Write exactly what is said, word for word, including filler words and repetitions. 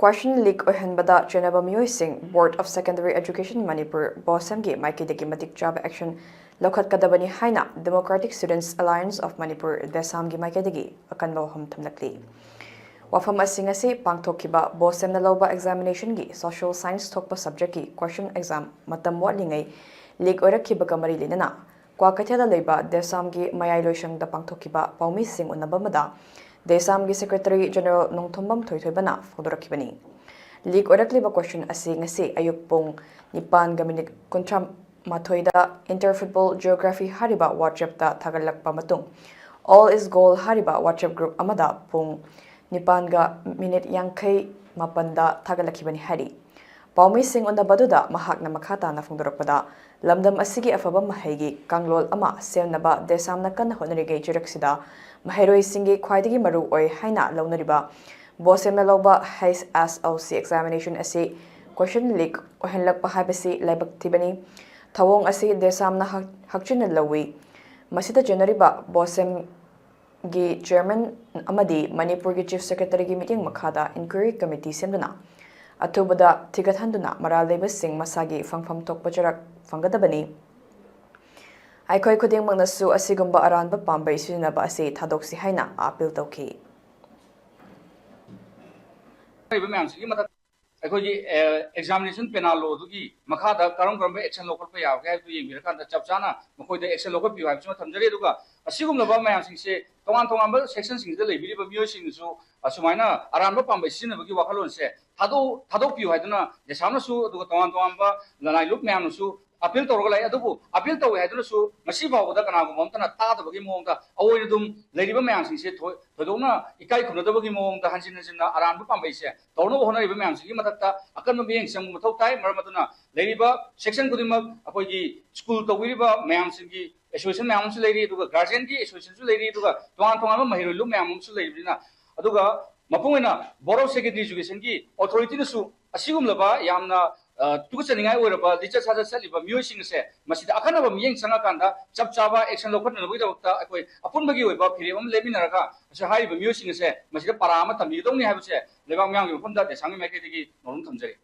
Question leak ꯑꯣꯏꯍꯟꯕꯗ ꯆꯦꯟꯅꯕ ꯃꯤꯑꯣꯏꯁꯤꯡ Board of Secondary Education Manipur, BOSEM ꯒꯤ ꯃꯥꯏꯀꯩꯗꯒꯤ ꯃꯇꯤꯛ ꯆꯥꯕ action ꯂꯧꯈꯠꯀꯗꯕꯅꯤ ꯍꯥꯏꯅ Democratic Students Alliance of Manipur, DESAM ꯒꯤ ꯃꯥꯏꯀꯩꯗꯒꯤ ꯑꯀꯟꯕ ꯋꯥꯐꯝ ꯊꯝꯂꯛꯂꯤ꯫ ꯋꯥꯐꯝ ꯑꯁꯤ ꯉꯁꯤ ꯄꯥꯡꯊꯣꯛꯈꯤꯕ BOSEM ꯅ ꯂꯧꯕ examination ꯒꯤ Social Science ꯊꯣꯛꯄ subject ꯀꯤ question exam ꯃꯇꯝ ꯋꯥꯠꯂꯤꯉꯩ leak ꯑꯣꯏꯔꯛꯈꯤꯕꯒ ꯃꯔꯤ ꯂꯩꯅꯅ ꯀ꯭ꯋꯥꯀꯩꯊꯦꯜꯗ ꯂꯩꯕ DESAM ꯒꯤ ꯃꯌꯥꯏ ꯂꯣꯏꯁꯪꯗ ꯄꯥꯡꯊꯣꯛꯈꯤꯕ ꯄꯥꯎꯃꯤꯁꯤꯡ ꯎꯅꯕ ꯑꯃꯗ DESAM ꯒꯤ Secretary General Nongthombam ꯊꯣꯏꯊꯣꯏꯕꯅ ꯐꯣꯡꯗꯣꯔꯛꯈꯤꯕꯅꯤ꯫ Leak ꯑꯣꯏꯔꯛꯂꯤꯕ question ꯑꯁꯤ ꯉꯁꯤ ꯑꯌꯨꯛ ꯄꯨꯡ ꯅꯤꯄꯥꯟꯒ minute ꯀꯨꯟꯊ꯭ꯔꯥ ꯃꯥꯊꯣꯏꯗ Inter Football Geography ꯍꯥꯏꯔꯤꯕ WhatsApp ꯇ ꯊꯥꯒꯠꯂꯛꯄ ꯃꯇꯨꯡ, All is Goal ꯍꯥꯏꯔꯤꯕ WhatsApp group ꯑꯃꯗ ꯄꯨꯡ ꯅꯤꯄꯥꯟꯒ minute ꯌꯥꯡꯈꯩ ꯃꯥꯄꯟꯗ ꯊꯥꯒꯠꯂꯛꯈꯤꯕꯅꯤ ꯍꯥꯏꯔꯤ꯫ ꯄꯥꯎꯃꯤꯁꯤꯡ ꯎꯅꯕꯗꯨꯗ ꯃꯍꯥꯛꯅ ꯃꯈꯥ ꯇꯥꯅ ꯐꯣꯡꯗꯣꯔꯛꯄꯗ, ꯂꯝꯗꯝ ꯑꯁꯤꯒꯤ ꯑꯐꯕ ꯃꯍꯩꯒꯤ ꯀꯥꯡꯂꯣꯟ ꯑꯃ ꯁꯦꯝꯅꯕ DESAM ꯅ ꯀꯟꯅ ꯍꯣꯠꯅꯔꯤꯉꯩ ꯆꯩꯔꯛꯁꯤꯗ ꯃꯍꯩꯔꯣꯏꯁꯤꯡꯒꯤ ꯈ꯭ꯋꯥꯏꯗꯒꯤ ꯃꯔꯨ ꯑꯣꯏ ꯍꯥꯏꯅ ꯂꯧꯅꯔꯤꯕ BOSEM ꯅ ꯂꯧꯕ H S L C examination ꯑꯁꯤ question leak ꯑꯣꯏꯍꯜꯂꯛꯄ ꯍꯥꯏꯕꯁꯤ ꯂꯥꯏꯕꯛ ꯊꯤꯕꯅꯤ꯫ ꯊꯧꯑꯣꯡ ꯑꯁꯤ DESAM ꯅ ꯍꯛ-, ꯍꯛꯆꯤꯟꯅ ꯂꯧꯏ꯫ ꯃꯁꯤꯗ ꯆꯦꯟꯅꯔꯤꯕ BOSEM ꯒꯤ Chairman ꯑꯃꯗꯤ ꯃꯅꯤꯄꯨꯔꯒꯤ Chief Secretary ꯒꯤ ꯃꯤꯠꯌꯦꯡ ꯃꯈꯥꯗ inquiry committee ꯁꯦꯝꯗꯨꯅ ꯑꯊꯨꯕꯗ ꯊꯤꯒꯠꯍꯟꯗꯨꯅ ꯃꯔꯥꯜ ꯂꯩꯕꯁꯤꯡ ꯃꯁꯥꯒꯤ ꯐꯪꯐꯝ ꯊꯣꯛꯄ ꯆꯩꯔꯥꯛ ꯐꯪꯒꯗꯕꯅꯤ꯫ ꯑꯩꯈꯣꯏ ꯈꯨꯗꯤꯡꯃꯛꯅꯁꯨ ꯑꯁꯤꯒꯨꯝꯕ ꯑꯔꯥꯟꯕ ꯄꯥꯝꯕꯩ ꯁꯤꯖꯤꯟꯅꯕ ꯑꯁꯤ ꯊꯥꯗꯣꯛꯁꯤ ꯍꯥꯏꯅ appeal ꯇꯧꯈꯤ꯫ ꯂꯩꯔꯤꯕ ꯃꯌꯥꯝꯁꯤꯒꯤ ꯃꯊꯛ ꯑꯩꯈꯣꯏꯒꯤ, ꯑꯦ, examination panel law ꯗꯨꯒꯤ ꯃꯈꯥꯗ ꯀꯔꯝ ꯀꯔꯝꯕ action ꯂꯧꯈꯠꯄ ꯌꯥꯕꯒꯦ ꯍꯥꯏꯕꯗꯨ ꯌꯦꯡꯕꯤꯔꯀꯥꯟꯗ ꯆꯞ ꯆꯥꯅ ꯃꯈꯣꯏꯗ action ꯂꯧꯈꯠꯄꯤꯌꯨ ꯍꯥꯏꯕꯁꯤꯃ ꯊꯝꯖꯔꯤ꯫ ꯑꯗꯨꯒ ꯑꯁꯤꯒꯨꯝꯂꯕ ꯃꯌꯥꯝꯁꯤꯡꯁꯦ ꯇꯣꯉꯥꯟ ꯇꯣꯉꯥꯟꯕ section ꯁꯤꯡꯁꯤꯗ ꯂꯩꯕꯤꯔꯤꯕ ꯃꯤꯑꯣꯏꯁꯤꯡꯅꯁꯨ ꯑꯁꯨꯃꯥꯏꯅ ꯑꯔꯥꯟꯕ ꯄꯥꯝꯕꯩ ꯁꯤꯖꯤꯟꯅꯕꯒꯤ ꯋꯥꯈꯜꯂꯣꯟꯁꯦ ꯊꯥꯗꯣꯛ-, ꯊꯥꯗꯣꯛꯄꯤꯌꯨ ꯍꯥꯏꯗꯨꯅ DESAM ꯅꯁꯨ ꯑꯗꯨꯒ ꯇꯣꯉꯥꯟ ꯇꯣꯉꯥꯟꯕ ꯂꯅꯥꯏ ꯂꯨꯞ ꯃꯌꯥꯝꯅꯁꯨ appeal ꯇꯧꯔꯒ ꯂꯥꯛꯏ꯫ ꯑꯗꯨꯕꯨ appeal ꯇꯧꯏ ꯍꯥꯏꯗꯨꯅꯁꯨ ꯉꯁꯤ ꯐꯥꯎꯕꯗ ꯀꯅꯥꯒꯨꯝꯕ ꯑꯃꯠꯇꯅ ꯇꯥꯗꯕꯒꯤ ꯃꯑꯣꯡꯗ ꯑꯑꯣꯏ ꯑꯗꯨꯝ ꯂꯩꯔꯤꯕ ꯃꯌꯥꯝꯁꯤꯡꯁꯦ ꯊꯣꯏ-, ꯊꯣꯏꯗꯣꯛꯅ ꯏꯀꯥꯏ ꯈꯨꯝꯅꯗꯕꯒꯤ ꯃꯑꯣꯡꯗ ꯍꯟꯖꯤꯟ ꯍꯟꯖꯤꯟꯅ ꯑꯔꯥꯟꯕ ꯄꯥꯝꯕꯩꯁꯦ ꯇꯧꯅꯕ ꯍꯣꯠꯅꯔꯤꯕ ꯃꯌꯥꯝꯁꯤꯒꯤ ꯃꯊꯛꯇ ꯑꯀꯟꯕ ꯃꯤꯠꯌꯦꯡ ꯆꯪꯕ ꯃꯊꯧ ꯇꯥꯏ꯫ ꯃꯔꯝ ꯑꯗꯨꯅ ꯂꯩꯔꯤꯕ section ꯈꯨꯗꯤꯡꯃꯛ ꯑꯩꯈꯣꯏꯒꯤ school ꯇꯧꯕꯤꯔꯤꯕ ꯃꯌꯥꯝꯁꯤꯡꯒꯤ association ꯃꯌꯥꯝ ꯑꯃꯁꯨ ꯂꯩꯔꯤ, ꯑꯗꯨꯒ guardian ꯒꯤ association ꯁꯨ ꯂꯩꯔꯤ, ꯑꯗꯨꯒ ꯇꯣꯉꯥꯟ ꯇꯣꯉꯥꯟꯕ ꯃꯍꯩꯔꯣꯏ ꯂꯨꯞ ꯃꯌꯥꯝ ꯑꯃꯁꯨ ꯂꯩꯔꯤꯕꯅꯤꯅ, ꯑꯗꯨꯒ ꯃꯄꯨꯡ ꯑꯣꯏꯅ Board of Secondary Education ꯒꯤ authority ꯅꯁꯨ ꯑꯁꯤꯒꯨꯝꯂꯕ ꯌꯥꯝꯅ ꯇꯨꯀꯠꯆꯅꯤꯡꯉꯥꯏ ꯑꯣꯏꯔꯕ ꯂꯤꯆꯠ ꯁꯥꯖꯠ ꯆꯠꯂꯤꯕ ꯃꯤꯑꯣꯏꯁꯤꯡ ꯑꯁꯦ ꯃꯁꯤꯗ ꯑꯀꯟꯅꯕ ꯃꯤꯠꯌꯦꯡ ꯆꯪꯉꯀꯥꯟꯗ ꯆꯞ ꯆꯥꯕ action ꯂꯧꯈꯠꯅꯅꯕꯒꯤꯗꯃꯛꯇ ꯑꯩꯈꯣꯏ ꯑꯄꯨꯟꯕꯒꯤ ꯑꯣꯏꯕ ꯐꯤꯔꯦꯞ ꯑꯃ ꯂꯦꯞꯃꯤꯟꯅꯔꯒ ꯉꯁꯤ ꯍꯥꯏꯔꯤꯕ ꯃꯤꯑꯣꯏꯁꯤꯡ ꯑꯁꯦ ꯃꯁꯤꯗ ꯄꯔꯥ ꯑꯃ ꯇꯝꯕꯤꯒꯗꯧꯅꯤ ꯍꯥꯏꯕꯁꯦ ꯂꯩꯕꯥꯛ ꯃꯤꯌꯥꯝꯒꯤ ꯃꯐꯝꯗ ꯗꯦꯁꯥꯝꯒꯤ ꯃꯥꯏꯀꯩꯗꯒꯤ ꯅꯣꯂꯨꯝ ꯊꯝꯖꯔꯤ꯫